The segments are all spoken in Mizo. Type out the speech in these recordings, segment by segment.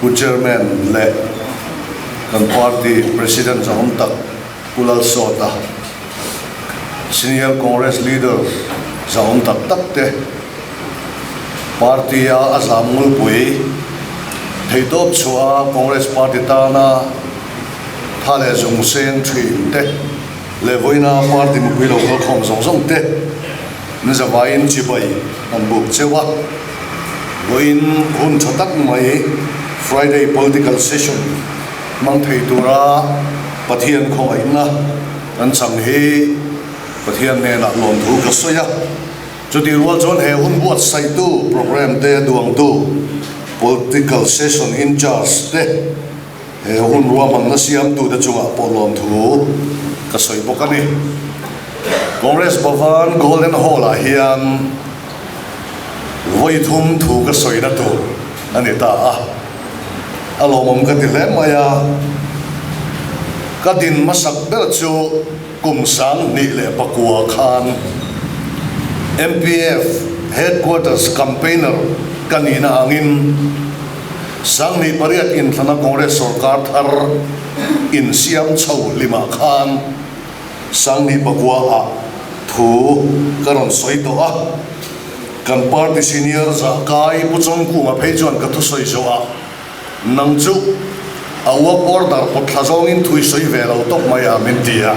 Pu Chairman leh kan party President zahawm tak Pu Lalsawta, Senior Congress Leader zahawm tak tak te, Party a a zam ngulpui theihtawp chhuah a Congress Party tana tha leh zung seng thin te leh vawiina party mipui lo kalkhawm zawng zawng te min zavaiin chibai an buk cheu a. Vawiin hun tha tak mai Friday Political Session hmang thei tura Pathian khawngaihna kan chang hi Pathian hnenah lawmthu ka sawi a. Chutih rual chuan he hun buatsaihtu programme te duangtu Political Session in charge te he hun ruahmanna siamtute chungah pawh lawmthu ka sawi bawk a ni. Congress Bhavan Golden Hall ah hian vawi thum thu ka sawina tur a ni ta a, a lawmawm ka ti hle mai a. Ka din hmasak ber chu kum 2009 khan MPF Headquarters Campaigner ka nihna angin 2008 inthlana Congress sorkar thar insiam chho hlimah khan 2009 ah thu ka rawn sawi tawh a. Kan party senior zah kai Pu Chawngkunga phei chuan ka thusawi zawh ah Nang chu a work order pawt thla zawngin thui sawi ve lo tawp mai a min ti a.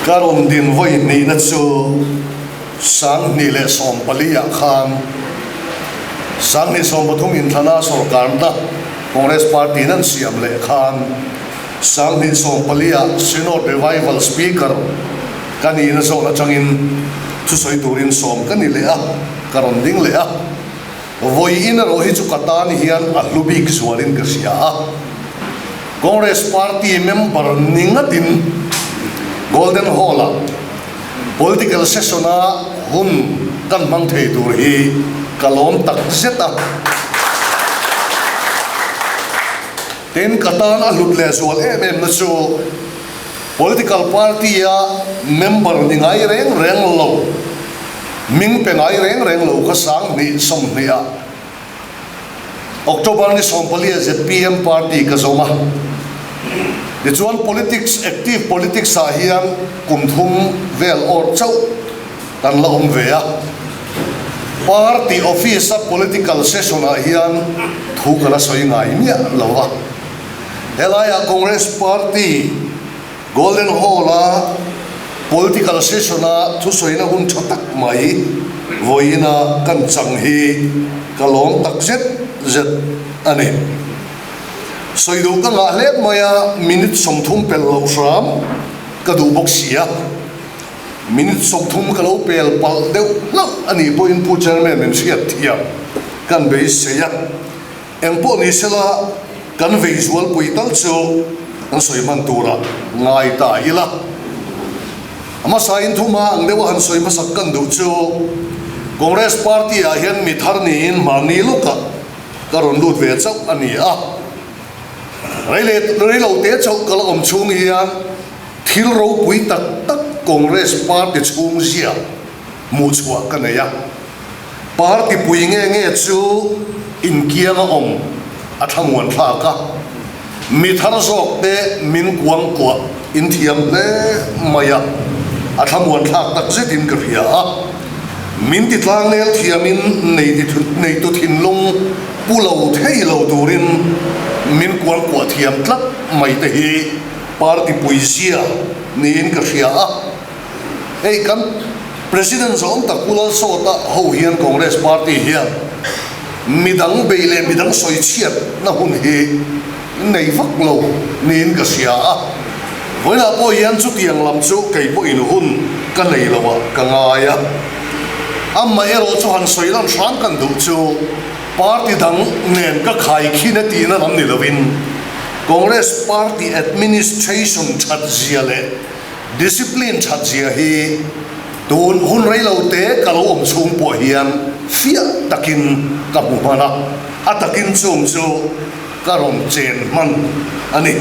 Ka rawn din vawi hnihna chu 2014 ah khan 2013 inthlana sorkarna Congress Party in an siam leh khan 2014 ah Synod Revival Speaker ka nihna zawn atangin thusawi turin sawm ka ni leh a, ka rawn ding leh a. Vawiin erawh hi chu ka tan hian a hlu bik zualin ka hria a. Congress Party member ni ngatin Golden Hall-ah political session-a hun kan hmang thei tur hi ka lawm tak zet a. Tin, ka tan a hlut lehzual em em na chu political party-a member ni ngai reng reng lo, Hming pe ngai reng reng lo kha 2020 ah October ni 14 ah zpm party ka zawm a. Tichuan politics, active politics ah hian kum thum vel awr chauh kan la awm ve a. Party office a political session ah hian thu ka la sawi ngai miah lo a. Helaiah Congress party Golden Hall-a political session-a thusawina hun tha tak mai vawiina kan chang hi ka lawm tak zet zet a ni. Sawi duh ka ngah hle mai a, minute 30 pel loh hram ka duh bawk si a, minute 30 ka lo pel palh deuh hlauh a nih pawhin Pu Chairman min hriat thiam kan beisei a. Engpawh ni sela, kan vei zualpui tal chu kan sawi hman tura ngai ta ila. A hmasa in thuma ang deuha han sawi hmasak kan duh chu Congress party ah hian mi thar niin mahni lawkah ka rawn lut ve chauh a ni a. Rei leh rei lo te chauh ka la awm chhung hian thil ropui tak tak Congress party chhung zia hmuh chhuah ka nei a. Party pui nge nge chu inkiang a awm a thlamuan thlak a, mi thar zawk te min kuang kuah in thiam hle mai a, a thlamuan thlak tak zetin ka hria a. Min ti tlangnel thiamin neitu thinlung pu lo thei lo turin min kuang kuah thiam tlat mai te hi party pui zia niin ka hria a. Hei kan President zawng tak Pu Lalsawta ho hian Congress Party hian midang bei leh midang sawi chhiat na hun hi nei vak lo niin ka hria a. Vawiinah pawh hian chutiang lam chu kei pawhin hun ka nei lo ah ka ngai a. Amaherawh chu han sawi lan hram kan duh chu party dang nen ka khai khin e tihna lam ni lovin Congress Party administration that zia leh Discipline that zia hi tun hun rei lo te ka lo awm chhung pawh hian fiah takin ka hmu hman a, a takin chung chu ka rawn chen hman a ni.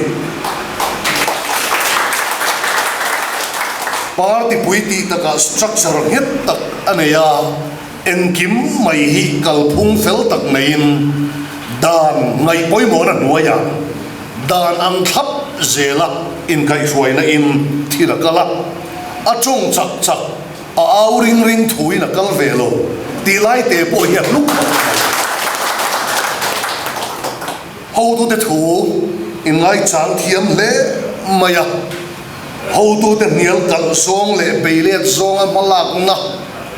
Party pui tih takah structure nghet tak a nei a. Engkim mai hi kalphung fel tak neiin dan ngaih pawimawhna hnuaiah dan ang thlap zela inkaihhruaina in thil a kal a, a tawng chak chak, a au ring ring thuin a kal ve lo tih lai te pawh hi a hluk khawp mai. Hotute thu inngaichang thiam hle mai a, hotute hnial kalh zawng leh beilet zawnga hmalakna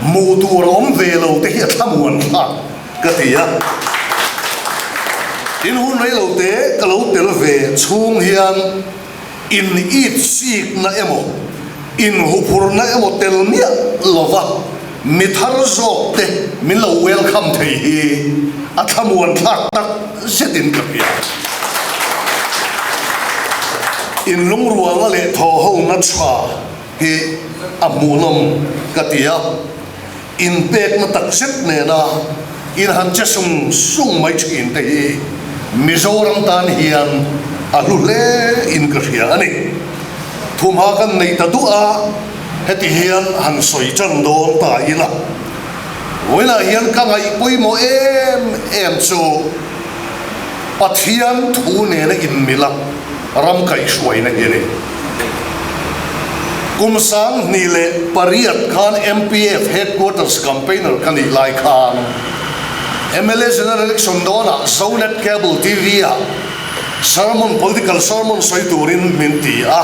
hmuh tur a awm ve lo te hi a thlamuan thlak ka ti a. Tin, hun rei lo te ka lo tel ve chhung hian in it sikna emaw, in huphurna emaw tel miah lova mi thar zawk te min lo welcome thei hi a thlamuan thlak tak zetin ka hria. In lungrualna leh thawhhona tha hi a hmuhnawm ka ti a. Inpekna tak zet nena in han che sung sung mai thin te hi Mizoram tan hian a hlu hle in ka hria a ni. Thumha kan nei ta duh a, heti hian han sawi tan dawn ta ila. Vawiinah hian ka ngaih pawimawh em em chu Pathian thu nena inmila ram kaihhruaina hi a ni. Kum 2008 khan MPF Headquarters Campaigner ka nih lai khan mla General Election dawnah Zonet Cable TV ah sermon, political sermon sawi turin min ti a,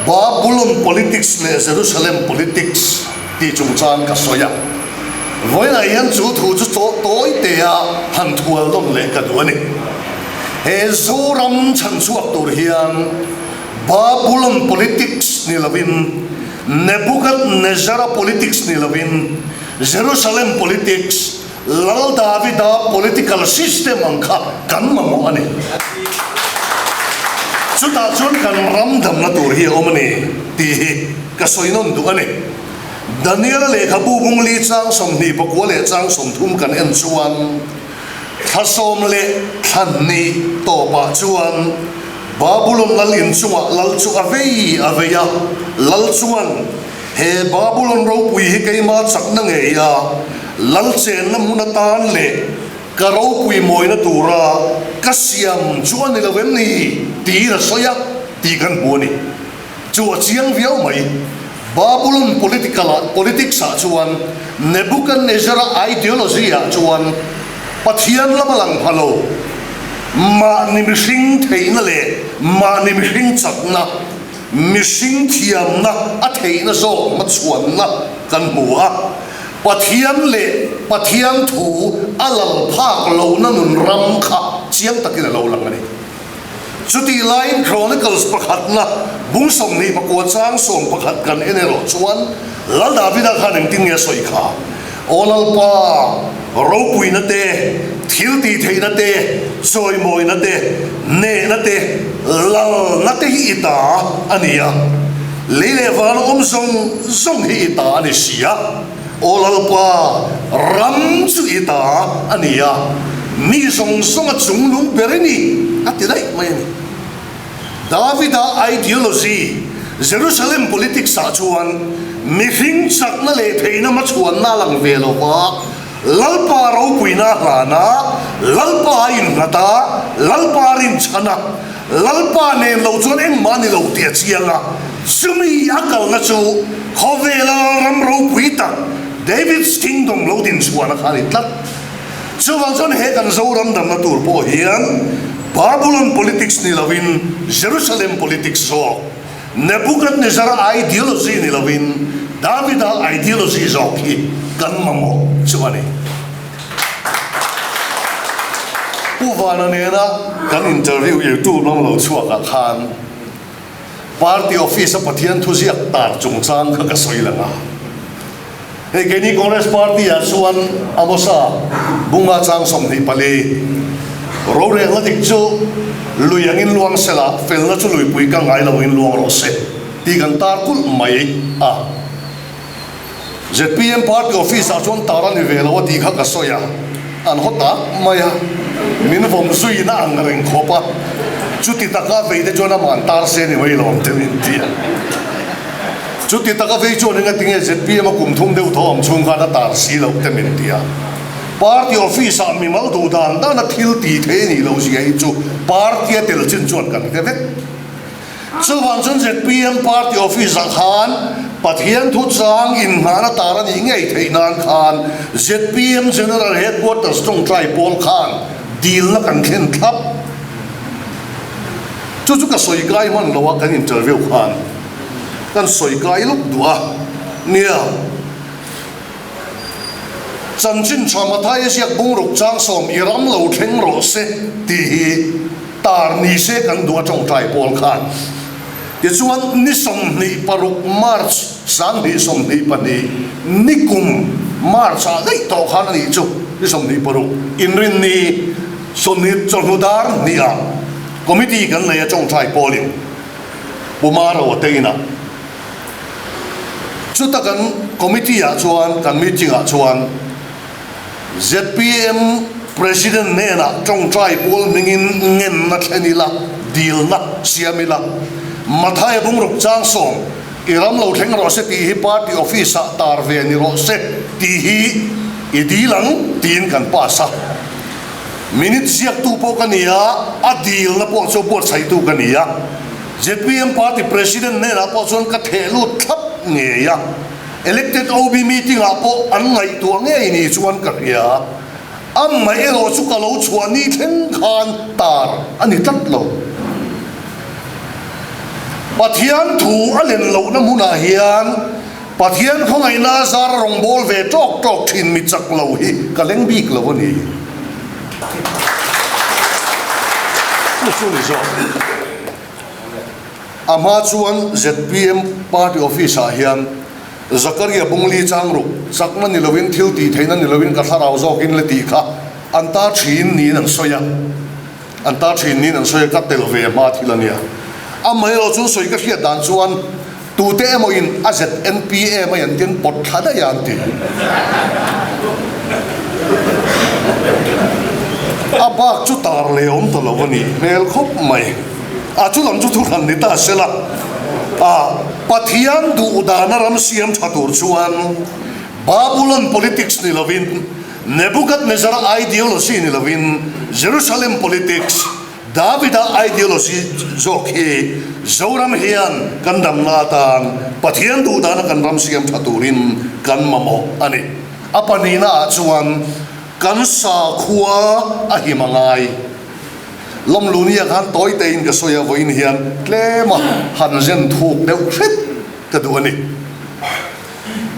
Babulon politics leh Jerusalem politics tih chungchang ka sawi a. Vawiinah hian chu thu chu tawi tea han thual nawn leh ka duh a ni. He Zoram chhanchhuak tur hian Babulon politics ni lovin, Nebuchadnezzar-a politics ni lovin, Jerusalem politics, Lal Davida political system ang kha kan mamawh a ni. Chutah chuan kan ram damna tur hi a awm a ni tih hi ka sawi nawn duh a ni. Daniel-a lehkhabu bungli chang 29 leh chang 30 kan en chuan, Thla sawm leh thla hnih tawpah chuan Babulon lal inchungah lal chu a vei a vei a, lal chuan, He Babulon ropui hi keima chakna ngei a, lal chenna hmun atan leh ka ropui mawina tura ka siam chu a ni lo em ni? tiin a sawi a tih kan hmu a ni. Chu a chiang viau mai. Babulon political ah, politics ah chuan Nebuchadnezzar-a ideology ah chuan Pathian lam a lang pha lo. Mahni mihring theihna leh mahni mihring chakna, mihring thiamna a theihna zawk hmachhuanna kan hmu a. Pathian leh Pathian thu a lal phak lohna nun ram kha chiang takin a lo lang a ni. Chutih laiin Chronicles pakhatna bung 29 chang 11 kan en erawh chuan Lal Davida khan engtin nge a sawi kha? Aw Lalpa, ropuina te, thil tih theihna te, chawimawina te, hnehna te, lalna te hi i ta a ni a, lei leh van awm zawng zawng hi i ta a ni si a. Aw Lalpa, ram chu i ta a ni a, mi zawng zawng a chunglung ber i ni, a ti daih mai a ni. Davida ideology, Jerusalem politics ah chuan mihring chakna leh theihna hmachhuanna a lang ve lo va, Lalpa ropuina a hlan a, Lalpa a innghat a, Lalpa a rinchhan a, Lalpa nen lo chuan engmah a ni lo tih a chiang a, chumi a kalna chu khawvela ram ropui tak David's Kingdom lo dinchhuahna kha a ni tlat. Chuvang chuan he kan Zoram damna tur pawh hian Babulon politics ni lovin Jerusalem politics zawk, Nebuchadnezzar ideology ni lovin Davida ideology zawk hi kan mamawh chu a ni. Pu Vana nena kan interview YouTube lam lo chhuakah khan Party office a Pathian thuziak tar chungchang kha ka sawi lang a. Hei keini Congress Party ah chuan Amosa bunga chang 24 rorelna dik chu lui angin luang sela felna chu luipui ka ngai lo angin luang rawh se tih kan tar kulh mai a. Zpm party office ah chuan tar a ni ve lo a tih kha ka sawi a, an haw tak mai a, min vawm zui na ang reng khawp a, chuti taka vei te chuan amah an tar se ni mai lo ang te min ti a. Chuti taka vei chuan enga tinge zpm a kum thum deuh tho awm chhung khan a tar si loh te min ti a. Party office ah mimal duh dan dan a thil ti thei a nih loh zia hi chu party a tel chin chuan kan hre vek. Chuvang chuan zpm party office ah khan Pathian thu chang inhnahna tar a nih ngei theih nan khan zpm General Headquarters tawngtai pawl khan dilna kan thlen thlap. Chu chu ka sawi kai hman lo a kan interview khan kan sawi kai lawk duh a nia. Chanchin tha Mathaia ziak bungruk chang sawm i ram lo thleng rawh se tih hi tar ni se kan duh a tawngtai pawl khan. Tichuan ni 26 March 2022 nikum March ah daih tawh khan a nih chu ni 26 inrinni 20 chawhnu dar hnih ah committee kan nei a tawngtai pawlin Pu Maro te inah Chuta kan committee ah chuan, kan meeting ah chuan zpm President hnenah tawngtai pawl hmingin ngenna thlen ila, dilna siam ila, Mathaia bungruk chang sawm i ram lo thleng rawh se tih hi party office ah tar ve ni rawh se tih hi i dil ang tiin kan pass a. Minute ziaktu pawh ka ni a, a dilna pawh chu buatsaihtu ka ni a. Zpm party president hnenah pawh chuan ka theh lut thlap ngei a, elected OB meeting ah pawh an ngaihtuah ngei ni chuan ka hria. Amah erawh chu ka lo chhuah ni thleng khan tar a ni tlat lo. Pathian thu a len lohna hmunah hian Pathian khawngaihna a zar a rawngbâwl ve tawk tawk thin mi chak lo hi ka leng bik lo a ni. Chu chu ni zawk. A hma chuan zpm party office ah hian Zakaria Bungli Changruk chakna ni lovin thil tih theihna ni lovin ka thlarau zawkin le tih kha an tar thin niin an sawi a. An tar thin niin an sawi a, ka tel ve hma thil a nia. Amaherawh chu sawi ka hriat dan chuan Tute emaw in a ZNPA mai an tin pawt thla daih a an ti. A bak chu tar leh awm ta lo a ni hmel khawp mai. A chu lam chu thu hran ni ta se la. A Pathian duh dana ram siam tha tur chuan Babulon politics ni lovin, Nebuchadnezzar ideology ni lovin, Jerusalem politics, Davida ideology zawk hi Zoram hian kan damna atan Pathian duhdana kan ram siam tha turin kan mamawh a ni. A pahnihna ah chuan kan sakhua a him a ngai. Lawmlunia khan tawi tein ka sawi a, vawiin hian tlema han zen thuk deuh hret ka duh a ni.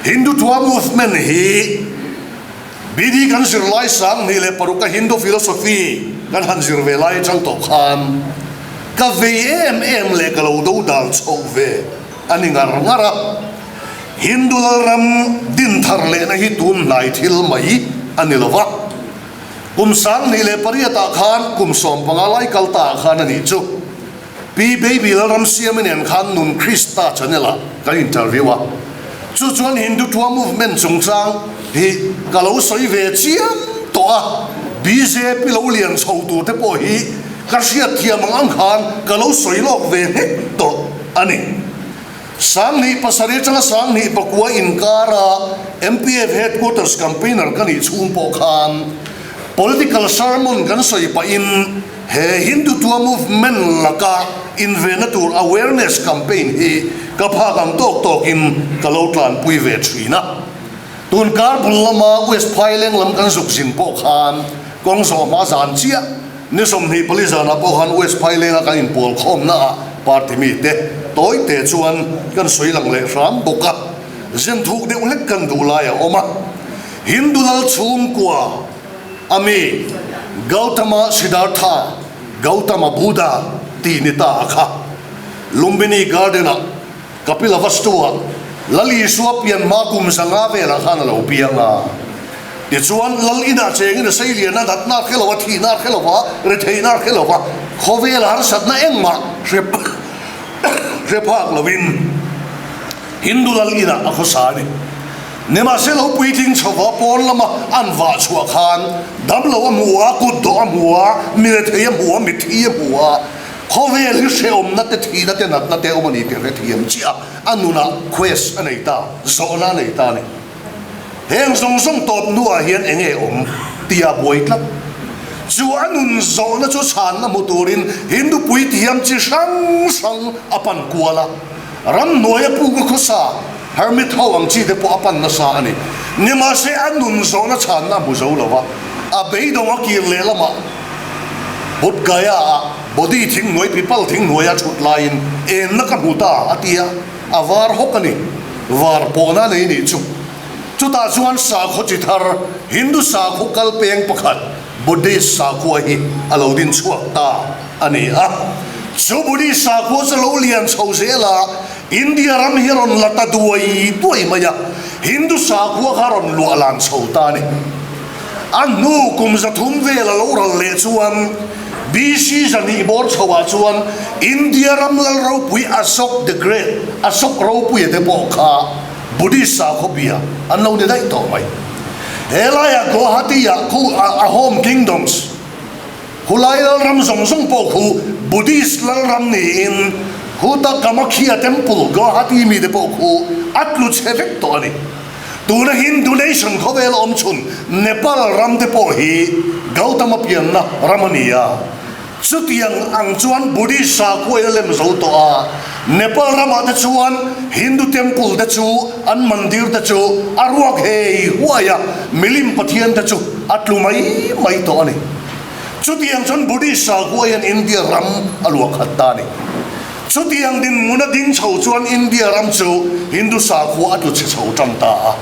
Hindutva movement hi BD kan zir lai 2006 a Hindu philosophy kan han zir ve lai atang tawh khan ka vei em em leh ka lo do dal chhoh ve a ni ngar ngar a. Hindu lalram din thar lehna hi tun hnai thil mai a ni lo va. Kum 2008 ah khan kum 15 lai kal ta ah khan a nih chu. Pi Baby Lalramsiami nen khan Nun Krista channel ah kan interview a, chu chuan Hindutva movement chungchang hi ka lo sawi ve chiam tawh a, bjp lo lian chho tur te pawh hi ka hriat thiam ang ang khan ka lo sawi lawk ve nghek tawh a ni. 2007 atanga 2009 inkara MPF Headquarters campaigner ka nih chhung pawh khan political sermon kan sawi pahin He Hindutva movement laka invenna tur awareness campaign hi ka phak ang tawk tawkin ka lo tlanpui ve thin a. Tun kar bul lama West Phaileng lam kan zuk zin pawh khan kawng zawh hma zan chiah ni 24 zanah pawh khan West Phailenga kan inpawl khawmnaah party mite tawite chuan kan sawi lang leh hram bawk a, zen thuk deuh hlek kan duh lai a awm a. Hindu lal chhungkua. A mi Gautama Siddhartha, Gautama Buddha, tih ni ta a kha. Lumbini Garden-ah Kapilavastu-ah Lal Isua pian hma kum 500 velah khan a lo piang a. Tichuan, Lal inah chengin a sei lian a, natna a hre lo a, thihna a hre lo va, retheihna a hre lo va, khawvela harsatna engmah hre hre phak lovin Hindu Lal inah a khawsa a ni. Nimahse lo puitling chhova pawn lama an vah chhuah khan damlo a hmu a, kut dawh a hmu a, mi rethei a hmu a, mitthi a hmu a. Khawvel hi hrehawmna te, thihna te, natna te a awm a ni tih hrethiam chiah a, a nunah quest a nei ta, zawhna a nei ta a ni. Heng zawng zawng tawp hnuah hian eng nge awm tih a buai tlat. Chu a nun zawhna chu chhanna hmu turin Hindu puithiam chi hrang hrang a pan kual a. Ramhnuaia puk a khawsa hermit ho ang chi te pawh a pan nasa a ni. Nimahse a nun zawhna chhanna a hmu zo lo va, a beidawng a kir leh lamah Budh Gaya ah Bodhi thing hnuai pipal thing hnuaia thut laiin enna ka hmu ta a ti a, a var hawk a ni. Var pawhna nei nih chu. Chutah chuan sakhaw chi thar Hindu sakhaw kal peng pakhat Buddhist sakhua hi a lo din chhuak ta a ni a. Chu Buddhist sakhua chu lo lian chho zel a, India ram hi a rawn la ta duai duai mai a, Hindu sakhua kha a rawn luah lan chho ta a ni. A hnu kum 300 vel a lo ral leh chuan BC 200 bawr chhoah chuan India ram lal ropui Ashok the Great, Ashok Ropuia te pawh kha Buddhist sakhaw bia an lo ni daih tawh mai. He laiah Guwahati-ah khu Ahom Kingdoms, khulai lalram zawng zawng pawh khu Buddhist lalram niin khuta Kamakhya Temple, Guwahati mite pawh khu a tlu chhe vek tawh a ni. Tuna Hindu nation khawvel awm chhun Nepal ram te pawh hi Gautama pianna ram a ni a. Chutiang ang chuan Buddhist sakhua in a lem zo tawh a, Nepal ramah te chuan Hindu temple te chu an mandir te chu a ruak hei huai a, milim pathian te chu a tlu mai mai tawh a ni. Chutiang chuan Buddhist sakhua hian India ram a luah khat ta a ni. Chutiang dinhmun a ding chho chuan India ram chu Hindu sakhua a tlu chhe chho tan ta a.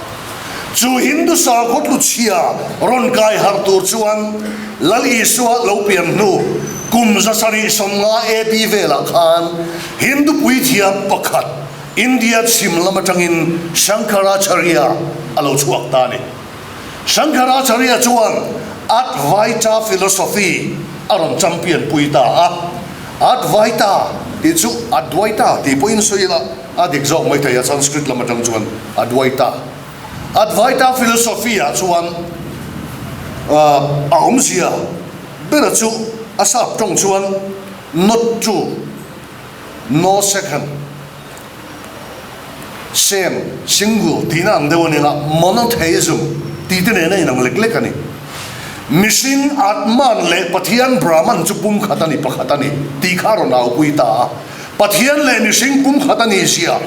Chu Hindu sakhaw tlu chhia rawn kai harh tur chuan Lal Isua lo pian hnu kum 750 AD velah khan Hindu puithiam pakhat India chhim lam atangin Shankaracharya a lo chhuak ta a ni. Shankaracharya chuan Advaita philosophy a rawn champion pui ta a. Advaita tih chu Adwaita tih pawhin sawi ila, A dik zawk mai thei a, Sanskrit lam atang chuan Adwaita. Advaita philosophy ah chuan a awmzia bera chu a sap tawng chuan not two, no second, same, single tihna ang deuh a ni la, monotheism tih te nen a inang lek lek a ni. Mihring Atman leh Pathian Brahman chu pumkhat a ni, pakhat a ni tih kha a rawn aupui ta a. Pathian leh mihring pumkhat a nih zia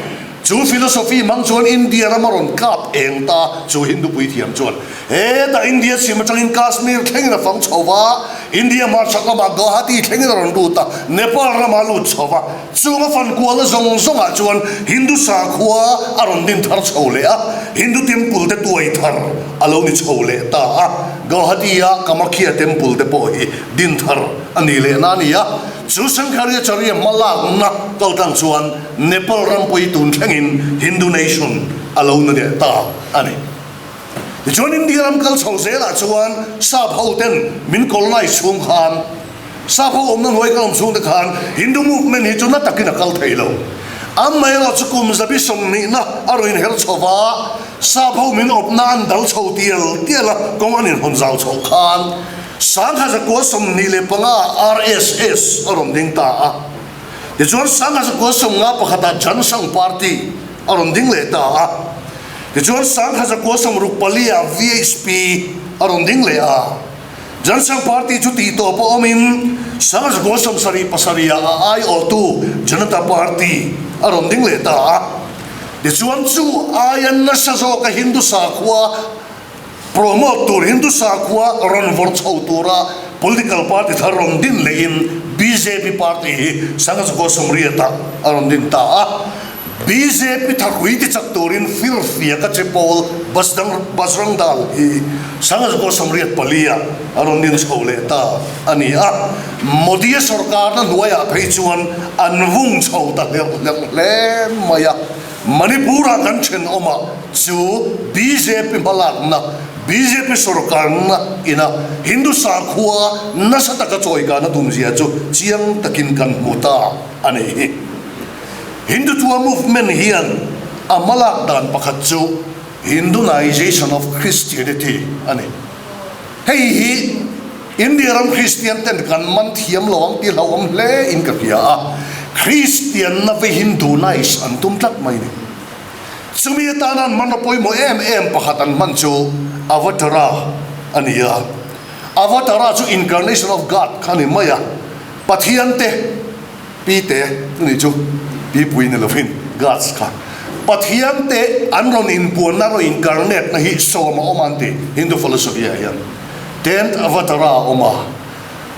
chu philosophy hmang chuan India ram a rawn kap eng ta chu Hindu puithiam chuan hetah India chhim atangin Kashmir thlengin a fang chho va, India hmarchhak lamah Guwahati thlengin a rawn lut a, Nepal ramah a lut chho va, chung a fan kualna zawng zawngah chuan Hindu sakhua a rawn din thar chho leh a, Hindu temple te tuai thar a lo ni chho leh ta a, Guwahati-a Kamakhya temple te pawh hi din thar a ni leh na a ni a. Chu Shankaracharya hmalakna kaltlang chuan Nepal ram pawh hi tun thlengin Hindu nation a lo na leh ta a ni. Tichuan India ram kal chho zelah chuan Sap ho ten min colonize chhung khan, Sap ho awmna hnuai kan awm chhung te khan Hindu movement hi chu na takin a kal thei lo. Amaherawh chu kum zabi sawmhnihna a rawn inher chho va, Sap ho min awpna an dal chho tial tial a, kawng an inhawn zau chhoh khan 1925 ah RSS a rawn ding ta a. Tichuan 1951 ah Jan Sangh Party a rawn ding leh ta a. Tichuan 1964 ah VHP a rawn ding leh a. Jan Sangh Party chu tih tawp a awmin 1977 ah a aiawhtu Janata Party a rawn ding leh ta a. Tichuan chu aia nasa zawka Hindu sakhua Promote tur Hindu sakhua rawn vawrh chho tura political party thar rawn din lehin bjp party hi 1980 ah a rawn din ta a. Bjp thahrui ti chak turin firfiak a che pawl Bajrang Dal hi 1984 ah a rawn din chho leh ta a ni a. Modi-a sorkarna hnuaiah phei chuan an vung chho ta hlerh hlerh hle mai a. Manipur-ah kan thenawmah chu bjp hmalakna, bjp sorkarna ina Hindu sakhua nasa taka chawikana tumzia chu chiang takin kan hmu ta a ni hi. Hindutva movement hian a hmalak dan pakhat chu Hindunization of Christianity a ni. Hei hi. India ram Kristian ten kan man thiam lo ang tih hlauhawm hle in ka hria a, Kristianna ve Hindunise an tum tlat mai ni. Chumi atana an hmanraw pawimawh em em pakhat an hman chu Avatara a ni a. Avatara chu incarnation of God kha a ni mai a, Pathian te Pi te ni chu Pi pui ni lovin Gods kha Pathian te an rawn inpuanna rawn incarnate na hi sawm a awm a an ti Hindu philosophy ah hian Tenth Avatara a awm a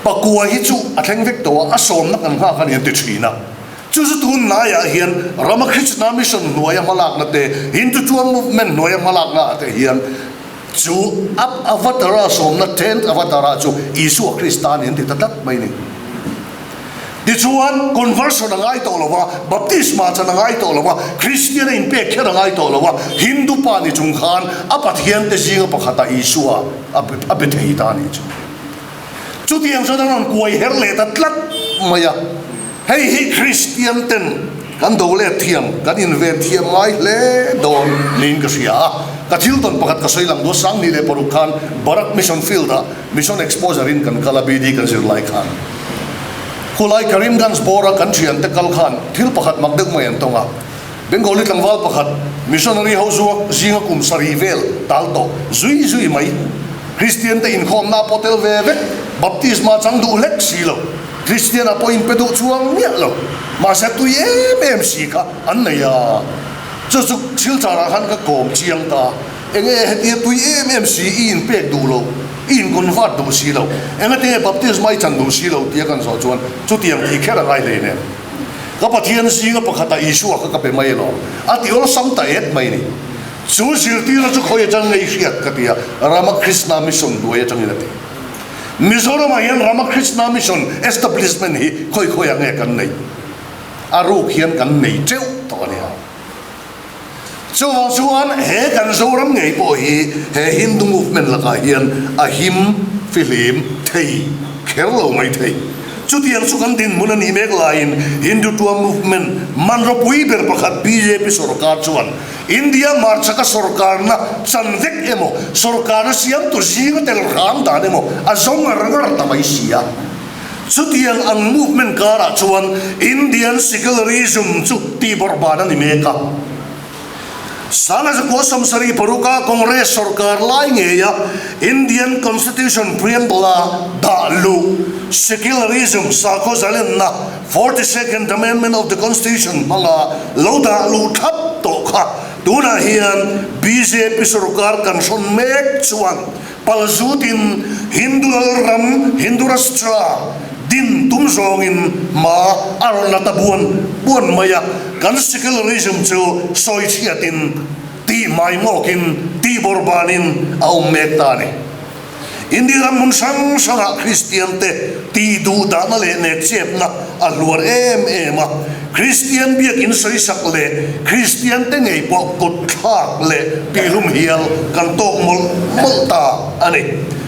pakua hi chu a thleng vek tawh a a sawmna kan nghak a ni an ti thin a chu chu tun hnaiah hian Ramakrishna Mission hnuaia hmalakna te Hindutva movement hnuaia hmalakna ah te hian Chu Avatara sawmna Tenth Avatara chu Isua Krista a ni an ti ta tlat mai a ni. Tichuan, conversion a ngai tawh lo va, baptisma chan a ngai tawh lo va, Kristian a inpek kher a ngai tawh lo va, Hindu pa ni chung khan a Pathiante zinga pakhatah Isua a be thei ta a nih chu. Chutiang chuan a rawn kuai her leh ta tlat mai a, hei hi Kristian ten kan do let thiam, kan inven thiam ngai hle dawn niin ka hria a. Ka thil tawn pakhat ka sawi lang duh a, 2006 khan Barak Mission Field ah Mission Exposure in kan kal a, BD kan zir lai khan. Khulai Karimganj bawra kan thiante kal khan thil pakhat mak deuh mai an tawng a, Bengali tlangval pakhat missionary ho zuak zinga kum sarih vel tal tawh zui zui mai. Kristian te inkhawmna pawh tel ve vek, baptisma chang duh hlek si lo, Kristian ah pawh inpe duh chuang miah lo, mahse tui em em si kha an nei a. Chu chu Silchar ah khan ka kawm chiang ta, enge hetia tui em em si i inpek duh lo, i inconvert duh si lo, engate baptisma i chan duh si lo tia kan zawh chuan chutiang tih kher a ngai hleinem. Ka Pathian zinga pakhatah Isua kha ka pe mai alawm, a ti awlsam ta et mai ni. Chu zirtirna chu khawi atang ngei hriat ka ti a, Ramakrishna Mission hnuai atangin a ti. Mizoramah hian Ramakrishna Mission establishment hi khawi khawiah nge kan neih? A ruk hian kan nei teuh tawh a nia. Chuvang chuan he kan Zoram ngei pawh hi he Hindu movement lakah hian a him fihlim thei kher lo mai thei. Chutiang chu kan dinhmun a nih mek laiin Hindutva movement man ropui ber pakhat bjp sorkar chuan India hmarchhaka sorkarna chan vek emaw, sorkarna siamtu zinga tel hram dan emaw a zawng ngar ngar ta mai si a. Chutiang ang movement karah chuan Indian secularism chu tihbawrhban a ni mek a. 1976 a Congress sorkar lai ngeia Indian Constitution preamble-a dah luh secularism sakhaw zalenna 42nd Amendment of the Constitution hmanga lo dah luh thlap tawh kha tunah hian bjp sorkar kan hrawn mek chuan palzutin Hindu lalram, Hindu Rashtra, din tum zawngin hma a rawn la ta buan buan mai a, kan secularism chu sawi chhiatin tih hmai ngawkin tih bawrhbanin a awm mek ta a ni. India ram hmun hrang hrangah Kristiante tih duh dahna leh nekchepna a hluar em em a. Kristian biakin sawisak leh Kristiante ngei pawh kut thlak leh tihlum hial kan tawk mawlh mawlh ta a ni.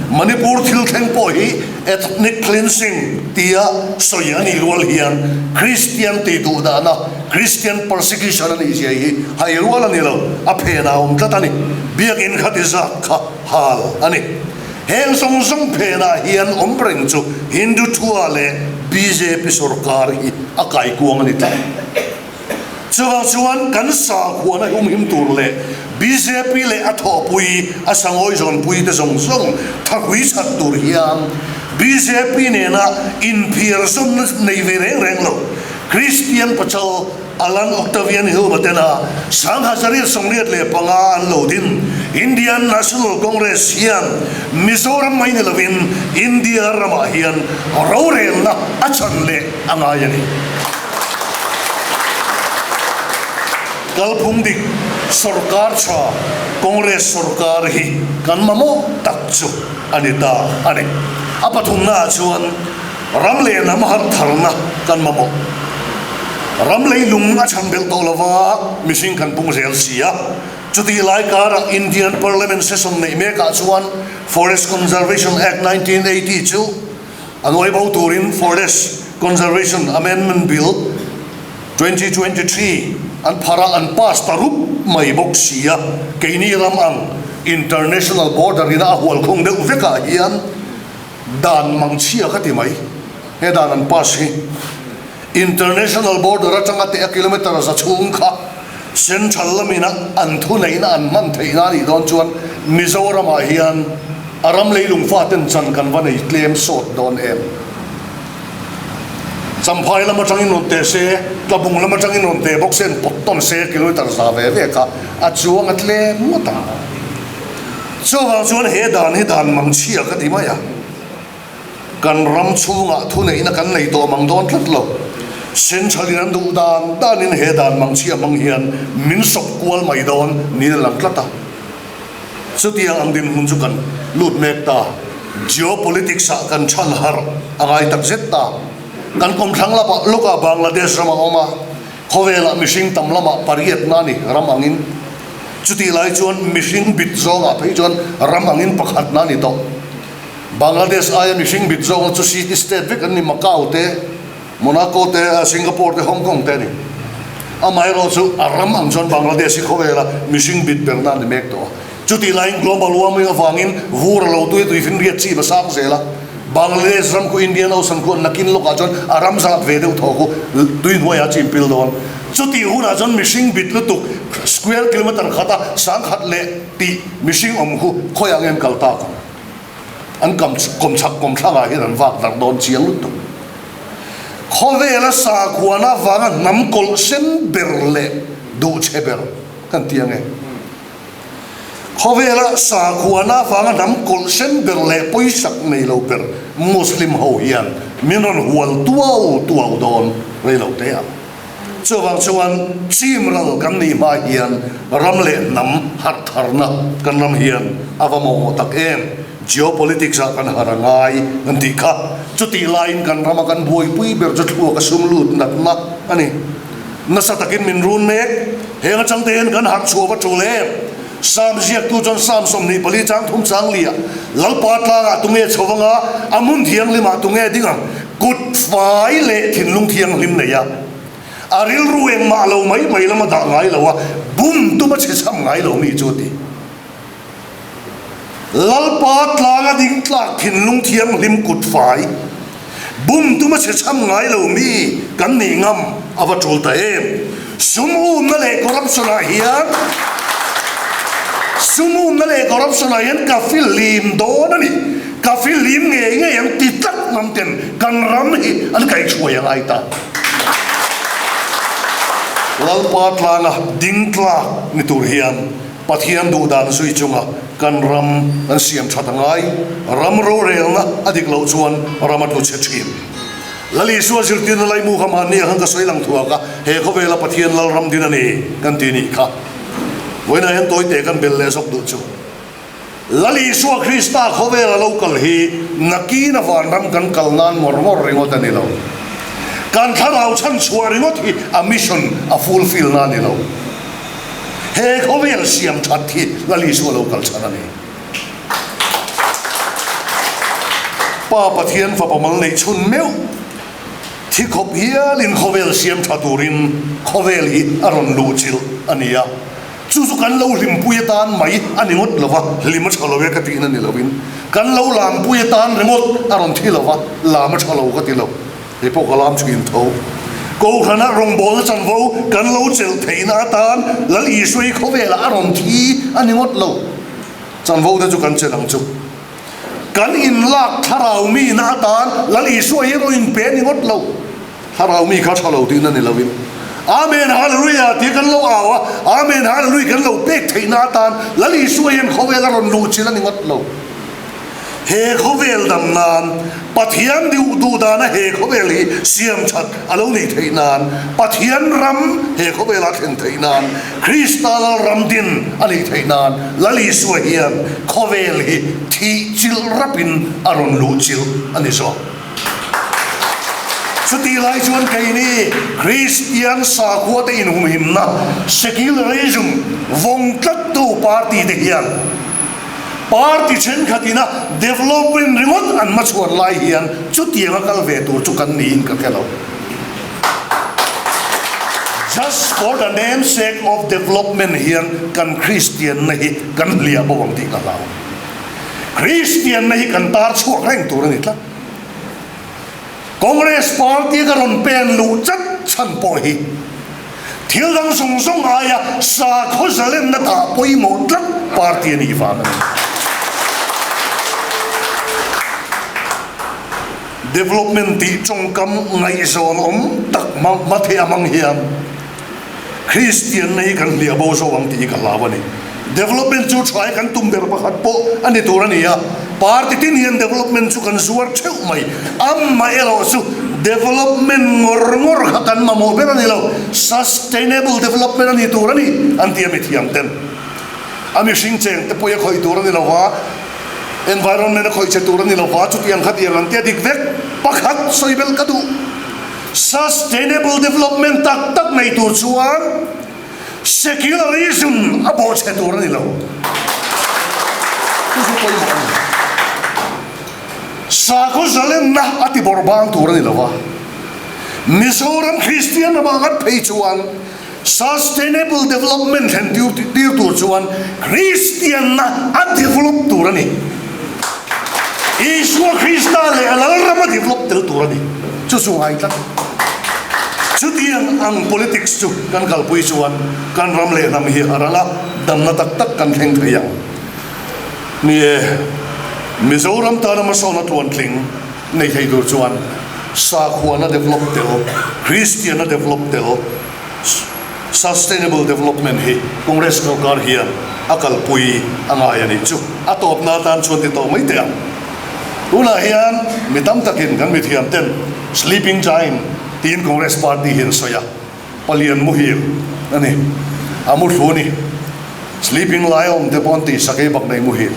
Manipur thil thleng pawh hi ethnic cleansing tia sawi a nih rual hian Kristian tih duh dahna, Christian persecution a nih zia hi hai rual a ni lo, a phen a awm tlat a ni. Biakin kha ti zat kha. Hal a ni. Heng zawng zawng phenah hian awm reng chu Hindutva leh bjp sorkar hi a kaikuang a ni tlat. Chuvang chuan kan sakhuana humhim tur leh bjp leh a thawhpui, a sangawi zawnpui te zawng zawng thahui chhat tur hian bjp nena inphiar zawnna nei ve reng reng lo Christian Pachal Allan Octavian Hume tena 1985 an lo din Indian National Congress hian Mizoram mai ni lovin India ramah hian rorelna a chan leh a ngai a ni. Kalphung dik sorkar tha Congress sorkar hi kan mamawh tak chu a ni ta a ni. A pathumnaah chuan Ram leh hnam harh tharna kan mamawh. Ram leilung a chhan belh tawh lova mihring kan pung zel si a. Chutih lai karah Indian Parliament session neih mekah chuan Forest Conservation Act 1980 chu a nuai bo turin Forest Conservation Amendment Bill 2023 an phar a, an pass ta rup mai bawk si a. Keini ram ang international border ina a hualkhung deuh vekah hian. Dan mangchhia ka ti mai. He dan an pass hi International border atanga teh a kilometre 100 chhung kha Central lamina an thuneihna an hman theihna a nih dawn chuan Mizoramah hian a ram leilung faten chan kan va nei tlem sawt dawn em? Champhai lam atangin rawn teh se, Tlabung lam atangin rawn teh bawk se, an pawt tawn se kilometre 100 ve ve kha a chuang a tlem ngawt ang. Chuvang chuan he dan hi dan mangchhia ka ti mai a. Kan ram chhungah thuneihna kan nei tawh mang dawn tlat lo. Central-in an duh dan danin he dan mangchhia hmang hian min sawp kual mai dawn niin a lang tlat a. Chutiang ang dinhmun chu kan lut mek ta. Geopolitics-ah kan chhan harh a ngai tak zet ta. Kan kawmthlang lamah lawkah Bangladesh ram a awm a, khawvelah mihring tam lamah pariatna a ni ram angin. Chutih lai chuan mihring bit zawngah phei chuan ram angin pakhatna a ni tawh. Bangladesh aia mihring bit zawkna chu city state vek an ni, Macau te, Monaco te, Singapore te, Hong Kong te a ni. Amaherawh chu a ram ang chuan Bangladesh hi khawvela mihring bit berna a ni mek tawh a. Chutih laiin global warming avangin vur a lo tui a tuifinriat chim a sang zel a. Bangladesh ram khu Indian Ocean khu an nakin lawkah chuan a ram zat ve deuh thaw khu tui hnuaiah a chim pil dawn. Chutih hunah chuan mihring bit lutuk square kilometre khata 10,000 leh tih mihring awm khu khawiah nge an kal tak ang? An kam kawmchhak kawmthlangah hian an vak darh dawn chiang lutuk. Khawvela sakhuana avanga hnam kawlh sen ber leh duh chhe ber kan ti ang e. Khawvela sakhuana avanga hnam kawlh sen ber leh pawisak nei lo ber Muslim ho hian min rawn hual tuau tuau dawn rei lo te ang. Chuvang chuan chim ral kan nih hma hian ram leh hnam harh tharna kan ram hian a va mawhmawh tak em? Geopolitics ah kan harh a ngai kan tih kha. Chutih laiin kan rama kan buaipui ber chu thluak a sum lut natna a ni. Nasa takin min run mek. Heng atang te hian kan harh chhuah va tul em? Psalm ziaktu chuan Psalm 24 chang thum chang liah, Lalpa tlangah tunge chho vanga, a hmun thianghlimah tunge ding ang? Kut fai leh thinlung thianghlim nei a, a rilru engmah lo mai mai lama dah ngai lo a, bum tuma chhe chham ngai lo mi chu a ti. Lalpa tlanga ding tlak thinlung thianghlim kut fai, bum tuma chhe chham ngai lo mi kan nih ngam a va tul ta em? Sum umna leh corruption ah hian Sum umna leh corruption ah hian ka fihlim dawn a ni. Ka fihlim ngei ngei ang ti tlat ngam ten kan ram hi an kaihhruai a ngai ta. Lalpa tlanga ding tlak ni tur hian Pathian duhdan zui chunga kan ram an siam that a ngai. Ram rorelna a dik loh chuan ram a tlu chhe thin. Lal Isua zirtirna laimu kha mahni ah khan ka sawi lang thuak a, he khawvela Pathian lal ram din a ni kan ti nih kha. Vawiinah hian tawite kan bel leh zawk duh chu. Lal Isua Krista khawvela lo kal hi nakin a vanram kan kal nan ngawr ngawr ringawt a ni lo. Kan thlarau chhan chhuah ringawt hi a mission a fulfill na a ni lo. He khawvel siam that hi Lal Isua lo kal chhan a ni. Pa Pathian fapa mal neih chhun meuh thi khawp hialin khawvel siam tha turin khawvel hi a rawn luh chilh a ni a. Chu chu kan lo hlimpui atan mai a ni ngawt lo va, hlim a tha lo e ka tihna ni lovin kan lo lampui atan ringawt a rawn thi lo va, lam a tha lo ka ti lo, hei pawh ka lam thin tho. Kohhrana rawngbawlna chanvo kan lo chelh theihna atan Lal Isua hi khawvelah a rawn thi a ni ngawt lo. Chanvo te chu kan chelh ang chu. Kan inlak thlarau mihna atan Lal Isua hi rawn inpe a ni ngawt lo. Thlarau mi kha tha lo tihna ni lovin Amen Hallelujah tih kan lo au a, Amen Hallelujah kan lo pek theihna atan Lal Isua hian khawvel a rawn luh chilh a ni ngawt lo. He khawvel dam nan Pathian duh duh dana he khawvel hi siam that a lo nih theih nan, Pathian ram he khawvela thlen theih nan, Krista Lal ram din a nih theih nan Lal Isua hian khawvel hi thih chilh rapin a rawn luh chilh a ni zawk. Chutih lai chuan keini Kristian sakhuate inhumhimna, secularism, vawng tlattu party te hian party thenkhatina development ringawt an hmachhuan lai hian chutianga kal ve tur chu kan niin ka hre lo. Just for the name sake of development hian kan Kristianna hi kan hliah bo ang tih ka hlau. Kristianna hi kan tar chhuak reng tur a ni tlat. Congress party ka rawn pen luh chat chhan pawh hi thil dang zawng zawng aia sakhaw zalenna dah pawimawh tlat party a nih vang a ni. Development tih tawngkam ngaihzawn awm tak hma theih amang hian Kristianna hi kan hliah bo zo ang tih hi ka hlau a ni. Development chu tha hi kan tum ber pakhat pawh a ni tur a ni a, party tin hian development chu kan zuar theuh mai. Amaherawh chu development ngawr ngawr kha kan mamawh ber a ni lo, sustainable development a ni tur a ni an ti a mithiam ten. A mihring cheng te pawh i a khawih tur a ni lo va, environment a khawih che tur a ni lo va, chutiang kha tiang an ti a dik vek. Pakhat sawi belh ka duh. Sustainable development tak tak nei tur chuan secularism a bawhchhe tur a ni lo. Chu chu pawimawh a ni. Sakhaw zalenna a ti bawrh bang tur a ni lo a. Mizoram Kristian ramah ngat phei chuan Sustainable development thlen tir tur chuan Kristianna a develop tur a ni. Isua Krista leh a Lalram a develop tel tur a ni. Chu chu ngai tlat. Chutiang ang politics chu kan kalpui chuan kan ram leh hnam hi a ral a, damna tak tak kan thleng thei ang. Ni e, Mizoram tana hmasawnna tluantling nei thei tur chuan sakhuana develop tel, Kristianna develop tel, Sustainable Development hi Congress sorkar hian a kalpui a ngai a nih chu. A tawpna atan chuan ti tawh mai teh ang. Tunah hian mi tam takin kan mithiam ten Sleeping Giant tiin Congress party hi an sawi a, palian muhil a ni, a mu thlu a ni. Sleeping Lion te pawh an tih sak ei bak nei muhil.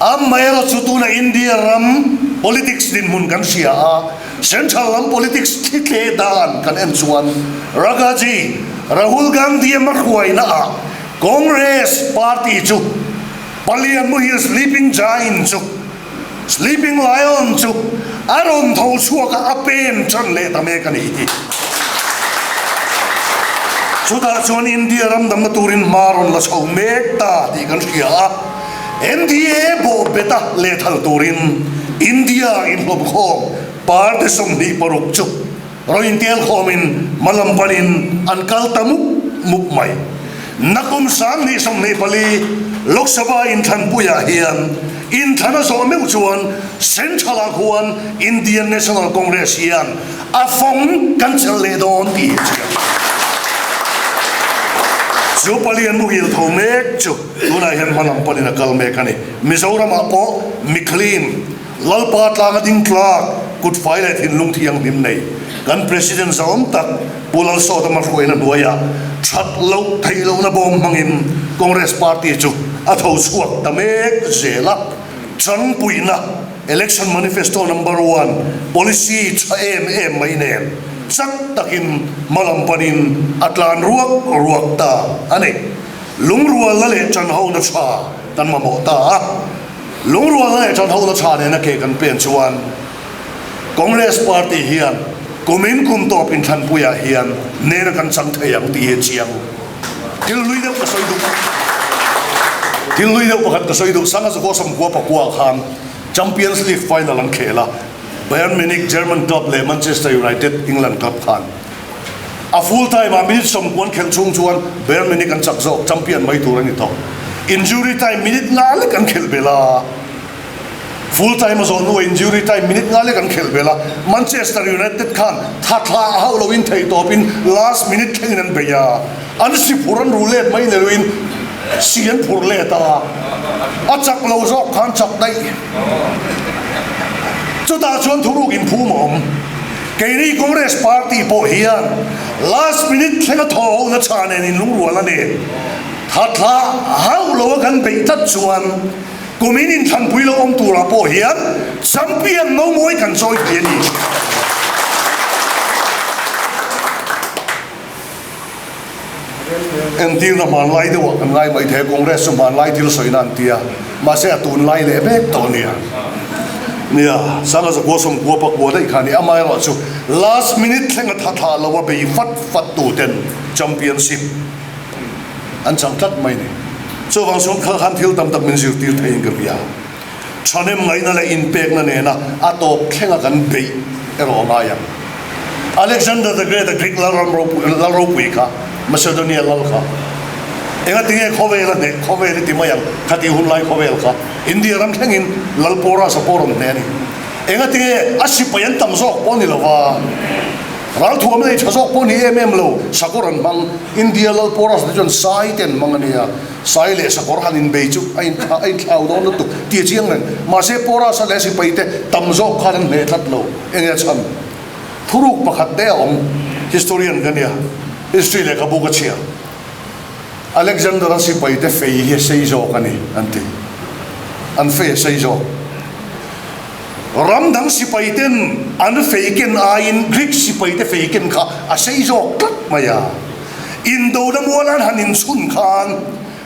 Amaherawh chu tuna India ram politics dinhmun kan hria a, Central lam politics thli tle dan kan en chuan Ragaji, Rahul Gandhi a hmahruaina ah Congress party chu palian muhil Sleeping Giant chu Sleeping Lion chu a rawn tho chhuak a, a pen tan leh ta mek a nih hi. Chutah chuan India ram damna turin hma rawn la chho mek ta tih kan hria a, NDA bawhbeta lehthal turin India inhlawmkhawm party 26 chu rawn intelkhawmin hmalam panin an kal ta mup mup mai. Nakum 2024 Lok Sabha inthlanpuiah hian inthlan a zawh meuh chuan Central-ah khuan Indian National Congress hian a fawng kan chelh leh dawn tih hi a chiang. Chu palian muhil tho mek chu tunah hian hmalam panin a kal mek a ni. Mizoramah pawh mi clean Lalpa tlanga ding tlak, kut fai leh thinlung thianghlim nei kan President zahawm tak Pu Lalsawta hmahruaina hnuaiah that loh theih lohna bawm hmangin Congress Party chu a tho chhuak ta mek zel a. Changpuihna, Election Manifesto Number One, Policy tha em em mai nen chak takin hmalam panin a tlan ruak ruak ta a ni. Lungrualna leh chanhona tha kan mamawh ta a. Lungrualna leh ṭanhona tha nena ke kan pen chuan Congress Party hian kumin kum tawp inthlanpuiah hian nena kan chang thei ang tih hi a chiang. Thil hlui deuh ka sawi duh. Thil hlui deuh pakhat ka sawi duh. Sanga Zakua Samkua Pakua khan Champions League final an khel a, Bayern Munich German club leh Manchester United England club khan A full time ah minute sawmkuan khelh chhung chuan Bayern Munich an chak zawk, champion mai tur a ni tawh. Injury time minute nga lek an khelh belh a, full time a zawh hnuah injury time minute nga lek an khelh belh a, Manchester United khan tha thla a hauh loin theihtawpin last minute thlengin an bei a, an si phur an ru let mai ni loin si an phur let a, a chak lo zawk khan chak daih. Chutah chuan thuruk inphum a awm. Keini Congress party pawh hian last minute thlenga thaw ho na chha nen in lungrual a ni. Tha thla hauh lo a kan beih tlat chuan kumin inthlanpui lo awm turah pawh hian champion no mawi kan chawi thei a ni. Entirna hmanlai deuhah kan ngai mai thei a, Congress chu hmanlai thil sawina an ti a, mahse a tunlai leh vek tawh a nia. Nia, Sanga Zakua Sawmkua Pakua daih kha a ni, amaherawh chu last minute thlenga tha thlah lo a bei fat fat tu ten championship an chang tlat mai a ni. Chuvang chuan kha khan thil tam tak min zirtir theiin ka hria. Thahnem ngaihna leh inpekna nena a tawp thlenga kan beih erawh a ngai ang. Alexander the Great-a Greek lalram ropui lal ropui kha, Macedonia lal kha, engatinge khawvel a hneh, khawvel i ti mai ang, khatih hun lai khawvel kha India ram thlengin lal Porus-a pawh rawn hneh a ni. Engatinge a sipai an tam zawk pawh a ni lo va, ralthuam lei tha zawk pawh a ni em em lo, sakawr an hmang. India lal Porus te chuan sai te an hmang a nia. Sai leh sakawr han inbei chu a a inthlau dawn lutuk tih a chiang reng. Mahse Porus-a leh sipai te tam zawk khan an hneh tlat lo. Enge a chhan? Thuruk pakhat te a awm. Historian ka nia. History lehkhabu ka chhiar. Alexander-a sipai te fei hi a sei zawk a ni an ti. An fei a sei zawk. Ram dang sipai ten an fei ken aiin Greek sipai te fei ken kha a sei zawk tlat mai a. Indona mual an han inchhun khan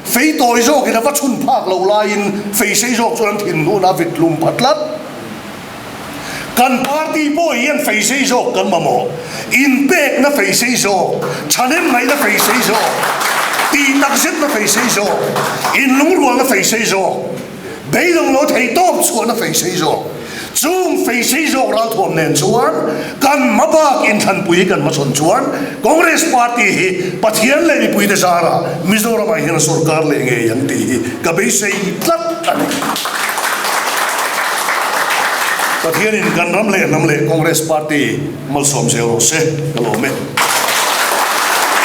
fei tawi zawkin a va chhun phak loh laiin fei sei zawk chuan an thinhnun a vit hlum pha tlat. Kan party pawh hian fei sei zawk kan mamawh. Inpekna fei sei zawk, thahnem ngaihna fei sei zawk, tih takzetna fei sei zawk, inlungrualna fei sei zawk. Beidawng lo thei tawp chhuahna fei sei zawk. Chung fei sei zawk ralthuam nen chuan kan hmabak inthlanpui kan hmachhawn chuan Congress Party hi Pathian leh mipuite zarah Mizoramah hian a sorkar leh ngei ang tih hi ka beisei tlat a ni. Pathianin kan ram leh hnam leh Congress Party malsawm zel rawh se ka lawm e.